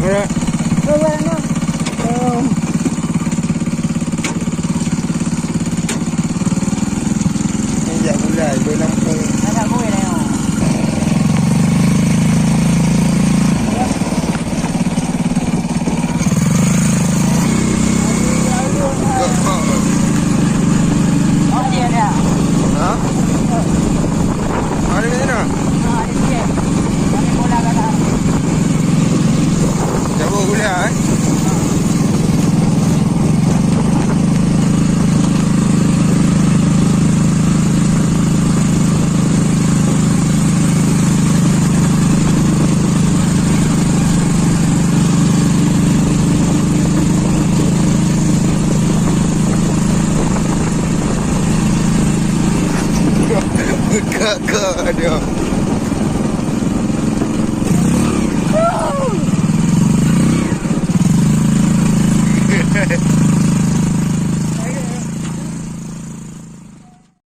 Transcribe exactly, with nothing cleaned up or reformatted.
Ora. Ora, no. Oh. Ni jak gulai, beu lampung. Ada kuih dah, no. Ha? Ada di sana? Jauh gula, eh? Kakak dia.